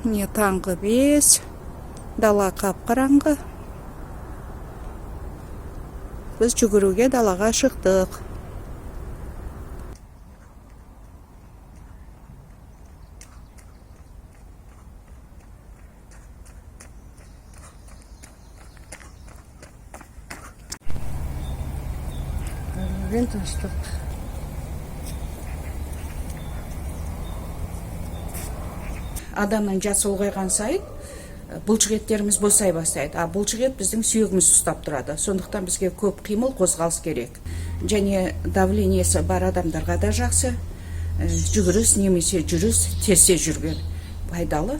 Міне, таңғы 5, дала қап қараңғы. Біз жүгіруге далаға шықтық. Мен тыныштық. Адамның жасы ұлғайған сайын бұлшық еттеріміз босай бастайды, а бұлшық ет біздің сүйегімізді ұстап тұрады. Сондықтан бізге көп қимыл, қозғалыс керек. Және давлениесі бар адамдарға да жақсы. Жүгіріс немесе жүріс, тез тез жүрген пайдалы.